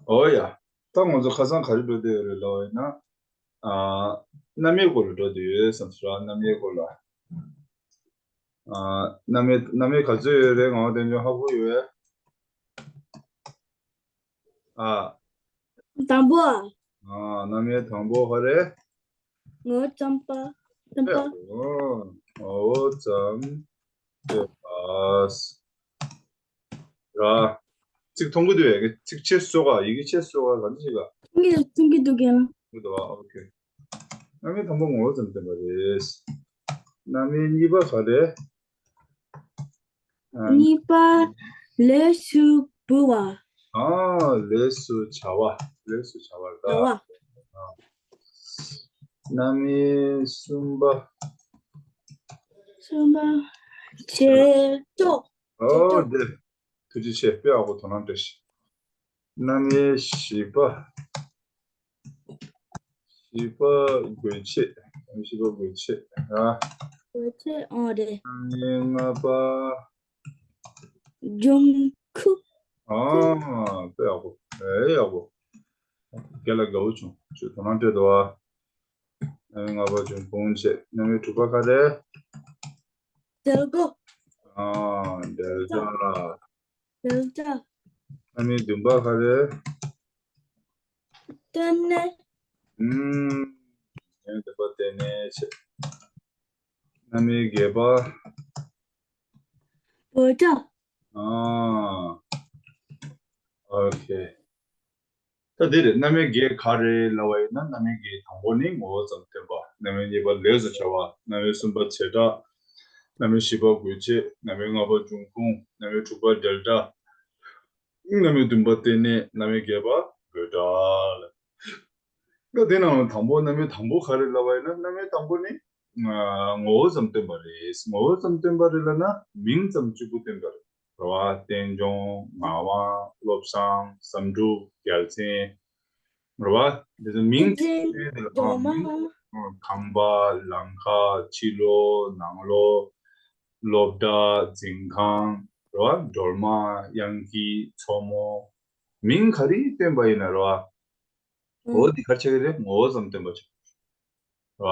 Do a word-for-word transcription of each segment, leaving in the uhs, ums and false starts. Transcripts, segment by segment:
ཨོ་ཡ། ད་ང་ཚོ་ཁ་སང་ག་རེ་འགྲོ་བསྡད་ཡོད་རེད་ལབ་པ་ཡིན་ན། ཨ། རྣམ་དབྱེ་སྐོར་ལ་འགྲོ་བསྡད་ཡོད་བསམ་སོང་ར། རྣམ་དབྱེ་སྐོར་ལ། ཨ། རྣམ་དབྱེ་རྣམ་དབྱེ་ག་ཚོད་ཡོད་རེད། ངག་དབང་བསྟན་འབྱུང་ཧ་གོ་ཡོད། ཨ། དང་པོ། ཨ། རྣམ་དབྱེ་དང་པོ་ག་རེ། ངོ་བོ་ཙམ་པ། ཙམ་པ། ཨོ། ངོ་བོ་ཙམ་པ། ར། ཚིག་མཐོང་གི་འདུག་ཡ། ཚིག་ཆེ་སོ་ག་ཡི་གེ་ཆེ་སོ་ག་ག་འདྲ་ཞིག་ག་མཐོང་གི་མཐོང་གི་འདུག་ཡ། འདུག་ཨ། ཨོ་ཁེ། རྣམ་དབྱེ་དང་པོ་ངོ་བོ་ཙམ་སྟོན་པ་རེད། རྣམ་དབྱེ་གཉིས་པ་ག་རེ། ཨ། གཉིས་པ། ལས་སུ་བྱ་བ། ཨ། ལས་སུ་བྱ་བ། ལས་སུ་བྱ་བ་ལ། བྱ་བ། ཨ། རྣམ་དབྱེ་གསུམ་པ། གསུམ་པ། བྱེད་སྒྲོ། ཨོ་བྱེད་སྒྲོ། དེ། ཐུགས་རྗེ་ཆེ། དཔེ་ཡག་པོ་དོ་སྣང་སྤྲད་ཤག་རྣམ་དབྱེ་བཞི་པ། བཞི་པ་དགོས་ཆེད། རྣམ་དབྱེ་བཞི་པ་དགོས་ཆེད། ཨ། དགོས་ཆེད། ཨོ་རེད། རྣམ་དབྱེ་ལྔ་པ། འབྱུང་ཁུངས། ཨ། དཔེ་ཡག་པོ། ཨེ་ཡག་པོ། རྒན་ལགས་དགའ་བོ་བྱུང་། ཁྱོད་དོ་སྣང་སྤྲད་འདུག་ཨ། རྣམ་དབྱེ་ལྔ་པ་འབྱུང་ཁུངས་བྱས། རྣམ་དབྱེ་དྲུག་པ་ག་རེ། འབྲེལ་སྒོ། ཨ། འབྲེལ་སྒྲ། འབྲེལ་སྒྲ། རྣམ་དབྱེ་བདུན་པ་ག་རེ། རྟེན་གནས། ཨུམ། རྣམ་དབྱེ་བདུན་པ་རྟེན་གནས་བྱས། རྣམ་དབྱེ་བརྒྱད་པ། བྱེད་སྒྲ། ཨ། ཨོ་ཁེ། ད་འདི་རེད། རྣམ་དབྱེ་བརྒྱད་ག་རེ་ལབ་པ་ཡིན་ན། རྣམ་དབྱེ་བརྒྱད་དང་པོ་ནི་ངོ་བོ་ཙམ་སྟོན་པ། རྣམ་དབྱེ་གཉིས་པ་ལས་སུ་བྱ་བ། རྣམ་དབྱེ་གསུམ་པ་བྱེད་སྒྲ། རྣམ་དབྱེ་བཞི་པ་དགོས་ཆེད། རྣམ་དབྱེ་ལྔ་པ་འབྱུང་ཁུངས། རྣམ་དབྱེ་དྲུག་པ་འབྲེལ་སྒྲ། རྣམ་དབྱེ་བདུན་པ་རྟེན་གནས། རྣམ་དབྱེ་བརྒྱད་པ་བྱེད་སྒྲ་ལ། ད་དེ་ནང་ལ་དང་པོ། རྣམ་དབྱེ་དང་པོ་ག་རེ་ལབ་པ་ཡིན་ན། རྣམ་དབྱེ་དང་པོ་ནི། ཨ། ངོ་བོ་ཙམ་སྟོན་པ་རེད། ངོ་བོ་ཙམ་སྟོན་པ་རེད་ལབ་ན། མིང་ཙམ་གཅིག་པུ་སྟོན་པ་རེད། རེད་བ། རྟེན་འབྱུང་། ངག་དབང་། བློ་བཟང་། བསམ་གྲུབ། རྒྱལ་མཚན། རེད་བ། འདི་ཚོ་མིང་། རྟེན་འབྲེལ། ཨ། སྒྲོལ་མ། མིང་། ཨ། ཁང་པ། ལམ་ཁ། ཕྱི་ལོགས། ནང་ལོགས། སློབ་གྲྭ། འཛིན་ཁང་། རེད་བ། སྒྲོལ་མ། གཡང་སྐྱིད། མཚོ་མོ། མིང་ག་རེ་སྟོན་པ་ཡིན་ན་རེད་བ། ཨུ། འོ་འདི་ག་རེ་ཆགས་ཀྱི་རེད། ངོ་བོ་ཙམ་སྟོན་པ་ཆགས། རེད་བ།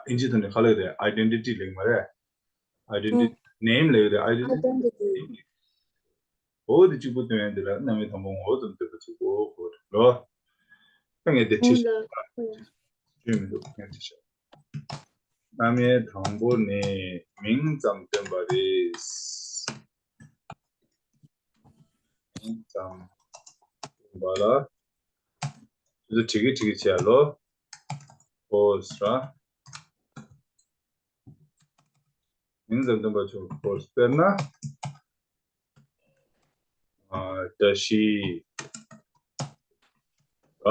ཨིན་ཇིའི་ཐོག་ནས་ག་ལབ་ཀྱི་རེད། ཨའི་ཌེན་ཊི་ཊི་ལབ་ཀྱི་མ་རེད། ཨའི་ཌེན་ཊི་ཊི། ཨུ། ནེམ་ལབ་ཀྱི་རེད། ཨའི་ཌེན་ཊི་ཊི། ཨའི་ཌེན་ཊི་ཊི། འོ་འདི་གཅིག་པུ་སྟོན་ཡ་འདི་ལ་རྣམ་དབྱེ་དང་པོ་ངོ་བོ་ཙམ་སྟོན་པ་ཆགས་གོ་གོ་རེད་ལོ། ད་ངས་འདི་བྲིས་ཤག་ཨུ། ལ། ཨུ། སྐྱོན་མི་འདུག་ངས་བྲིས་ཤག་རྣམ་དབྱེ་དང་པོ་ནི་མིང་ཙམ་སྟོན་པ་རེད། མིང་ཙམ་སྟོན་པ་ལ། དེ་ཚོ་བྲིས་ཀྱི་བྲིས་ཀྱི་བྱས་ལོ། ཨོ་ས། མིང་ཙམ་སྟོན་པ་ཆོག་ཨོ་ས། དཔེར་ན། ཨ། བཀྲ་ཤིས། ར།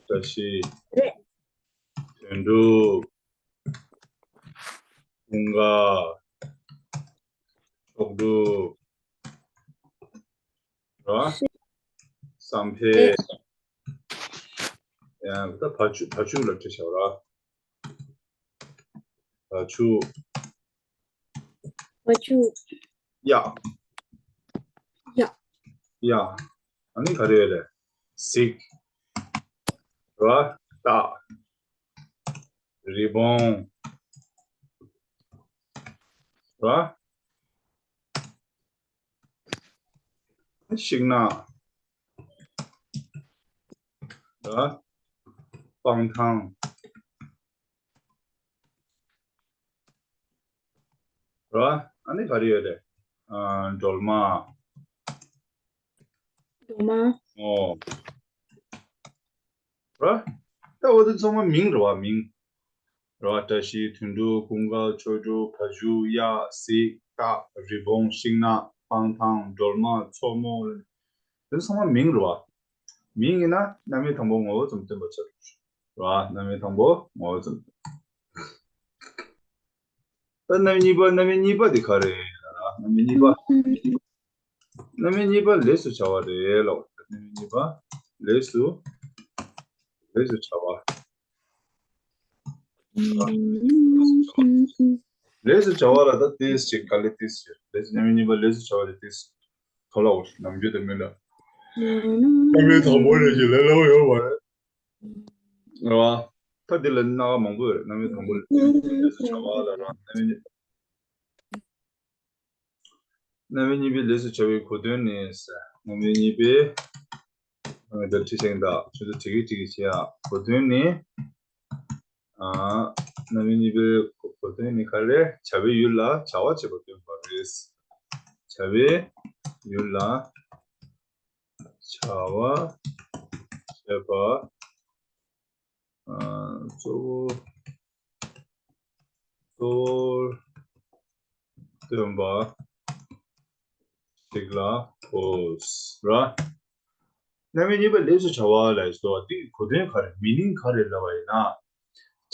བཀྲ་ཤིས། རེད། དོན་གྲུབ། ཀུན་དགའ། མཆོག་གྲུབ། ར། བསམ་འཕེལ། རེད། ཡང་ད་བ་ཕྱུགས། བ་ཕྱུགས་ལ་བྲིས་བཞག་ར། བ་ཕྱུགས། བ་ཕྱུགས། གཡག་གཡག་གཡག་ཨ་ནི་ག་རེ་ཡོད་རེད། གཟིག་ར། སྟག་རི་བོང་། ར། ཤིང་ནགས། ར། སྤང་ཐང་། ར། ཨ་ནི་ག་རེ་ཡོད་རེད། ཨ། སྒྲོལ་མ། སྒྲོལ་མ། ཨོ། ར། ད་འོ་དེ་ཚང་མ་མིང་རེད་བ། མིང་། ར། བཀྲ་ཤིས། དོན་གྲུབ། ཀུན་དགའ། མཆོག་གྲུབ། བ་ཕྱུགས། གཡག་གཟིག་སྟག་རི་བོང་ཤིང་ནགས། སྤང་ཐང་། སྒྲོལ་མ། མཚོ་མོ། དེ་ཚང་མ་མིང་རེད་བ། མིང་ཡིན་ན་རྣམ་དབྱེ་དང་པོ་ངོ་བོ་ཙམ་སྟོན་པ་ཆགས་རེད་བ། རྣམ་དབྱེ་དང་པོ་ངོ་བོ་ཙམ་སྟོན། ད་རྣམ་དབྱེ་གཉིས་པ། རྣམ་དབྱེ་གཉིས་པ་དེ་ག་རེ་ལབ་ན། རྣམ་དབྱེ་གཉིས་པ། རྣམ་དབྱེ་གཉིས་པ་ལས་སུ་བྱ་བ་རེད་ལབ། རྣམ་དབྱེ་གཉིས་པ་ལས་སུ། ལས་སུ་བྱ་བ། ལས་སུ་བྱ་བ་ལ་ད་ཏིས་ཅིག་ག་ལེ་ཏིས་ཅིག་ལས་སུ། རྣམ་དབྱེ་གཉིས་པ་ལས་སུ་བྱ་བ་རེད་ཏིས། ཐོ་ལ་འོ་ནམ་རྒྱུན་དུ་མི་འདྲ། རྣམ་དབྱེ་དང་པོ་རེད་ཅེས་ལབ་ལབ་ཡོད་པ་རེད། རེད་བ། ད་འདི་ལ་སྣ་ཁ་མང་པོ་ཡོད་རེད། རྣམ་དབྱེ་དང་པོ་ལ་ལས་སུ་བྱ་བ་ལ་ར། རྣམ་དབྱེ་གཉིས། རྣམ་དབྱེ་གཉིས་པའི་ལས་སུ་བྱ་བའི་གོ་དོན་ནི། རྣམ་དབྱེ་གཉིས་པའི། ཨ་ནི་འདིར་བྲིས་ཤིང་དག་ཆུ་ཚོད་དྲི་གི་དྲི་གི་བྱེད་ཡ་གོ་དོན་ནི། ཨ། རྣམ་དབྱེ་གཉིས་པའི་གོ་དོན་ནི་ག་རེ། བྱ་བའི་ཡུལ་ལ་བྱ་བ་བྱེད་པ་སྟོན་པ་རེད། བྱ་བའི་ཡུལ་ལ་བྱ་བ་བྱེད་པ། ཨ། གཙོ་བོ། གཙོ་བོར་སྟོན་པ་ཞིག་ལ་གོ་ར། རྣམ་དབྱེ་གཉིས་པ་ལས་སུ་བྱ་བ་ལ་སོགས་འདིའི་གོ་དོན་ག་རེ། མི་ནིང་ག་རེ་ལབ་པ་ཡིན་ན།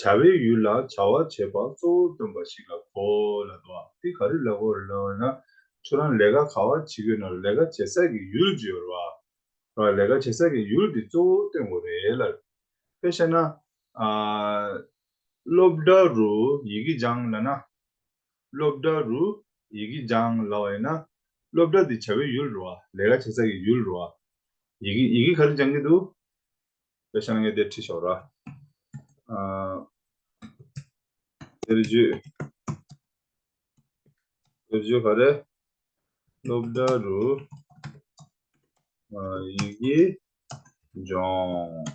བྱ་བའི་ཡུལ་ལ་བྱ་བ་བྱེད་པ་གཙོ་བོར་སྟོན་པ་ཞིག་ལ་གོ་ལབ་འདུག་འདི་ག་རེ་ལབ་དགོས་རེད་ལབ་པ་ཡིན་ན། ཁྱོད་རང་ལས་ཀ་ག་པར་བྱེད་ཀྱི་ཡོད་ན་ར། ལས་ཀ་བྱེད་ས་གི་ཡུལ་ཅིག་ཡོད་རེད་བ། ལས་ཀ་བྱེད་ས་གི་ཡུལ་འདི་གཙོ་བོ་སྟོན་དགོས་རེད་ལབ། དཔེ་བཤད་ན། ཨ། སློབ་གྲྭ་རུ་ཡི་གེ་སྦྱང་ལབ་ན། སློབ་གྲྭ་རུ་ཡི་གེ་སྦྱང་ལབ་པ་ཡིན་ན། སློབ་གྲྭ་འདི་བྱ་བའི་ཡུལ་རེད་བ། ལས་ཀ་བྱེད་ས་གི་ཡུལ་རེད་བ། ཡི་གེ་ཡི་གེ་ག་རེ་སྦྱང་གི་འདུག་དཔེ་བཤད་ན་ངས་འདིར་བྲིས་ཤོག་ར། ཨ། དཔེར་བརྗོད། དཔེར་བརྗོད་ག་རེ། སློབ་གྲྭ་རུ་ཡི་གེ་སྦྱོང་།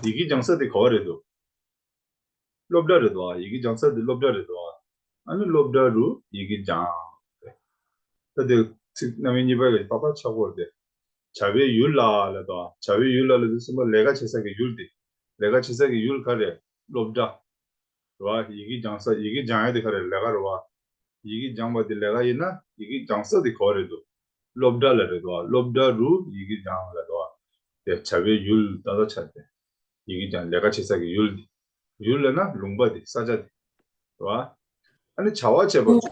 ཡི་གེ་སྦྱང་ས་དེ་ག་པར་རེད་འདུག་སློབ་གྲྭ་རེད་འདུག་ཡི་གེ་སྦྱང་ས་དེ་སློབ་གྲྭ་རེད་འདུག་ཨ་ནི་སློབ་གྲྭ་རུ་ཡི་གེ་སྦྱང་། ད་དེ་ཚིག་རྣམ་དབྱེ་གཉིས་པ་གི་ཏག་ཏག་ཆགས་ཀྱི་ཡོད་རེད་དེ། བྱ་བའི་ཡུལ་ལ་ལབ་དང་། བྱ་བའི་ཡུལ་ལ་ལབ་དུས་ཙམ་པ་ལས་ཀ་བྱེད་ས་གི་ཡུལ་དེ། ལས་ཀ་བྱེད་ས་གི་ཡུལ་ག་རེ། སློབ་གྲྭ་རེད་བ། ཡི་གེ་སྦྱང་ས། ཡི་གེ་སྦྱང་ཡ་དེ་ག་རེ། ལས་ཀ་རེད་བ། ཡི་གེ་སྦྱང་བ་དེ་ལས་ཀ་ཡིན་ན་ཡི་གེ་སྦྱང་ས་དེ་ག་པར་རེད་འདུག་སློབ་གྲྭ་ལ་རེད་འདུག་བ། སློབ་གྲྭ་རུ་ཡི་གེ་སྦྱང་ལ་རེད་འདུག་བ། དེ་བྱ་བའི་ཡུལ་ཏག་ཏག་ཆགས་ཏེ། ཡི་གེ་སྦྱང་ལས་ཀ་བྱེད་ས་གི་ཡུལ་དེ། ཡུལ་ལབ་ན་ལུང་པ་དེ། ས་ཆ་དེ་རེད་བ། ཨ་ནི་བྱ་བ་བྱེད་པ་གཙོ་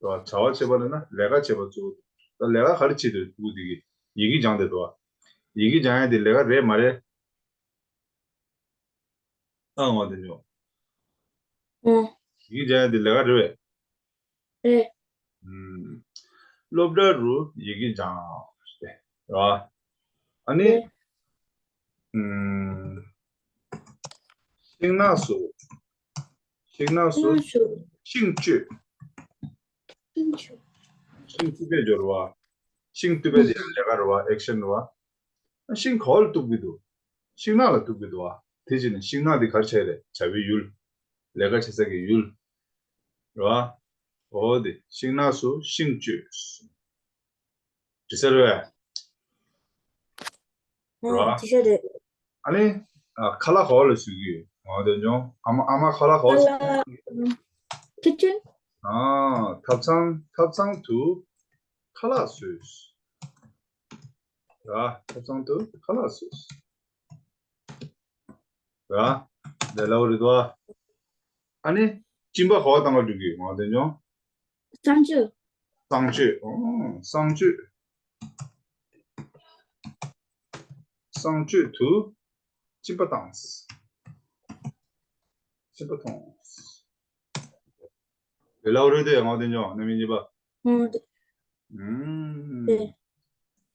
བོ་རེད་བ། བྱ་བ་བྱེད་པ་ལབ་ན་ལས་ཀ་བྱེད་པ་གཙོ་བོ། ད་ལས་ཀ་ག་རེ་བྱེད་འདུག་ཕྲུ་གུ་དེ་གིས་ཡི་གེ་སྦྱང་བསྡད་འདུག་བ། ཡི་གེ་སྦྱང་ཡ་དེ་ལས་ཀ་རེད་མ་རེད། ཨ། ངོ་དེ་ཉོ། ཨ། ཡི་གེ་སྦྱང་ཡ་དེ་ལས་ཀ་རེད་པས། རེད། ཨུམ། སློབ་གྲྭ་རུ་ཡི་གེ་སྦྱང་། རེད་བ། ཨ་ནི། རེད། ཨུམ། ཤིང་ནགས་སུ། ཤིང་ནགས་སུ། ཤིང་ནགས་སུ། ཤིང་གཅོད། ཤིང་གཅོད། ཤིང་གཏུབ་པའི་སྦྱོར་བ། ཤིང་གཏུབ་པའི་ལས་ཀ་རེད་བ། ཨེག་ཤན་རེད་བ། ཤིང་ག་པར་གཏུབ་ཀྱི་འདུག་ཤིང་ནགས་ལ་གཏུབ་ཀྱི་འདུག་བ། དེ་བྱས་ནས་ཤིང་ནགས་འདི་ག་རེ་བྱས་རེད། བྱ་བའི་ཡུལ། ལས་ཀ་བྱེད་ས་གི་ཡུལ། རེད་བ། འོ་དེ་ཤིང་ནགས་སུ་ཤིང་གཅོད། འགྲིག་ས་རེད་པས། རེད་བ། འགྲིག་ས་རེད། ཨ་ནི། ཨ། ཁ་ལག་ག་པ་ལ་བཟོ་གི་ཡོད། ང་དེ་ཉོ། ཨ་མ། ཨ་མ་ཁ་ལག་ག་པ་བཟོ་གི་ཡོད། ཁི་ཅན། ཨ། ཐབ་ཚང་། ཐབ་ཚང་དུ་ཁ་ལག་བཟོས། ར། ཐབ་ཚང་དུ་ཁ་ལག་བཟོས། ར། དེ་ལ་འོ་རེད་དོ། ཨ་ནི། གཅིན་པ་ག་པར་བཏང་ག་འགྲོ་གི་ཡོད། ང་དེ་ཉོ། གསང་སྤྱོད། གསང་སྤྱོད། ཨོ། གསང་སྤྱོད། གསང་སྤྱོད་དུ་གཅིན་པ་བཏང་། གཅིན་པ་བཏང་། དེ་ལ་འོ་རེད་དེ། ང་དེ་ཉོ། རྣམ་དབྱེ་གཉིས་པ། ཨོ་དེ། ཨུམ། དེ།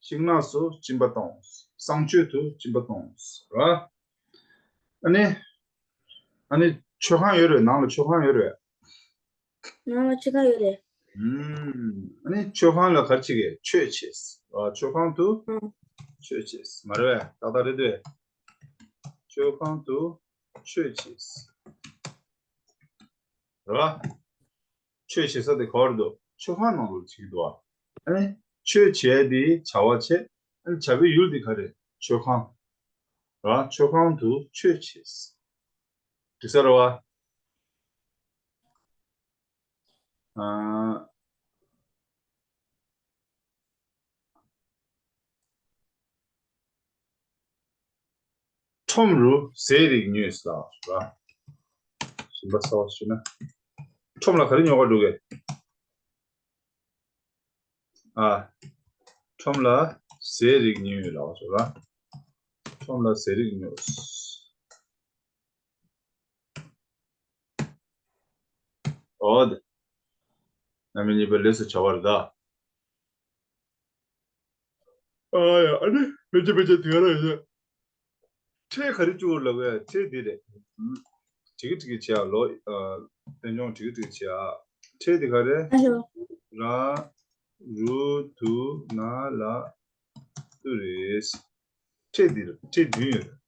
ཤིང་ནགས་སུ་གཅིན་པ་བཏང་། གསང་སྤྱོད་དུ་གཅིན་པ་བཏང་། ར། ཨ་ནི། ཨ་ནི་མཆོད་ཁང་ཡོད་རེད། ནང་ལ་མཆོད་ཁང་ཡོད་རེད། ནང་ལ་མཆོད་ཁང་ཡོད་རེད། ཨུམ། ཨ་ནི་མཆོད་ཁང་ལ་ག་རེ་བྱེད་གི། ཆོས་བྱེད། ར། མཆོད་ཁང་དུ་ཨང་ཆོས་བྱེད། མ་རེད་པས། ཏག་ཏག་རེད་དེ། མཆོད་ཁང་དུ་ཆོས་བྱེད། རེད་བ། ཆོས་བྱེད་ས་དེ་ག་པར་འདུག་མཆོད་ཁང་ནང་ལ་བྱེད་ཀྱི་འདུག་བ། ཨ་ནི་ཆོས་བྱེད་ཡ་དེ་བྱ་བ་བྱེད། ཨ་ནི་བྱ་བའི་ཡུལ་དེ་ག་རེ། མཆོད་ཁང་། རེད་བ། མཆོད་ཁང་དུ་ཆོས་བྱེད། འགྲིག་ས་རེད་བ། ཨ། ཁྲོམ་རུ་ཟས་རིགས་ཉོས་ལ་ར། ཞིམ་པ་ཟ་བ་ཞུ་ན། ཁྲོམ་ལ་ག་རེ་ཉོ་ག་འགྲོ་གི། ཨ། ཁྲོམ་ལ་ཟས་རིགས་ཉོས་ལ་ཞུ་ར། ཁྲོམ་ལ་ཟས་རིགས་ཉོས། ཨོ་དེ། རྣམ་དབྱེ་གཉིས་པ་ལས་སུ་བྱ་བ་རེད་ད། ཨ་ཡ། ཨ་ནི་ཕལ་ཆེར་ཕལ་ཆེར་དེ་ག་རང་ཡིན། ཕྲད་ག་རེ་བཅུག་ལབ་པས། ཕྲད་འདི་རེད། ཨུམ། ཁྲིག་ཁྲིག་བྱེད་ཨ་ལོ། ཨ། བསྟན་སྐྱོང་ཁྲིག་ཁྲིག་བྱེད་ཨ། ཕྲད་འདི་ག་རེ། ཨ་ལོ། ར། རུ། དུ། ན། ལ། ཏུ་རེད། ཕྲད་འདི་རེད། ཕྲད་བདུན་ཡོད་རེད།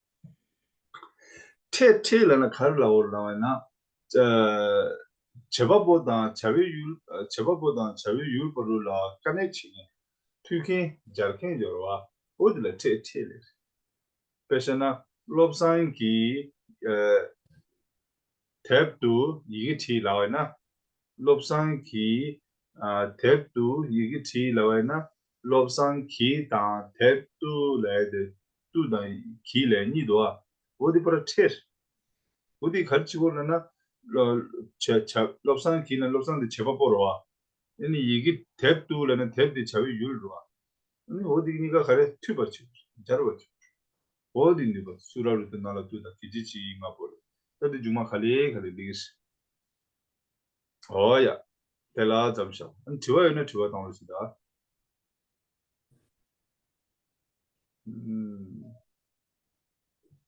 ཕྲད། ཕྲད་ལབ་ན་ག་རེ་ལབ་དགོས་ལབ་པ་ཡིན་ན། ཨ། བྱེད་པ་པོ་དང་བྱ་བའི་ཡུལ། ཨ། བྱེད་པ་པོ་དང་བྱ་བའི་ཡུལ་བར་དུ་ལ་ཀ་ནེག་བྱེད་མཁན། མཐུད་མཁན། སྦྱར་མཁན་ཡོད་རེད་བ། འོ་དེ་ལ་ཕྲད། ཕྲད་ལབ་རེད། དཔེ་བཤད་ན་བློ་བཟང་གིས། ཨ། དེབ་ཏུ་ཡི་གེ་བྲིས་ལབ་པ་ཡིན་ན། བློ་བཟང་གིས། ཨ། དེབ་ཏུ་ཡི་གེ་བྲིས་ལབ་པ་ཡིན་ན། བློ་བཟང་གིས་དང་དེབ་ཏུ་ལབ་དེ། ཏུ་དང་གིས་ལབ་གཉིས་འདུག་ཨ། འོ་དེ་པར་ཕྲད། འོ་དེ་ག་རེ་བྱེད་དགོས་ལབ་ན། བློ། བྱ། བྱ། བློ་བཟང་གིས་ལབ་ན་བློ་བཟང་དེ་བྱེད་པ་པོ་རེད་བ། ཨ་ནི་ཡི་གེ་དེབ་ཏུ་ལབ་ན་དེབ་དེ་བྱ་བའི་ཡུལ་རེད་བ། ཨ་ནི་འོ་དེ་གཉིས་ཀ་ག་རེ། མཐུད་པར་བྱེད། སྦྱར་བར་བྱེད། འོ་དེ་ནུས་པ། སུ་ར་རུ་ཏུ་ན་ལ་ཏུ་དང་གི་ཅི་ཅི་ཡི་ལྔ་པོ་རེད། ད་དེ་མཇུག་མ་ག་ལེ་ག་ལེ་འདི་གི་རེད། འོ་ཡ། དེ་ལ་མཚམས་བཞག། ཨ་ནི་དྲི་བ་ཡོད་ན་དྲི་བ་བཏང་རོགས་བྱེད་ད། ཨུམ།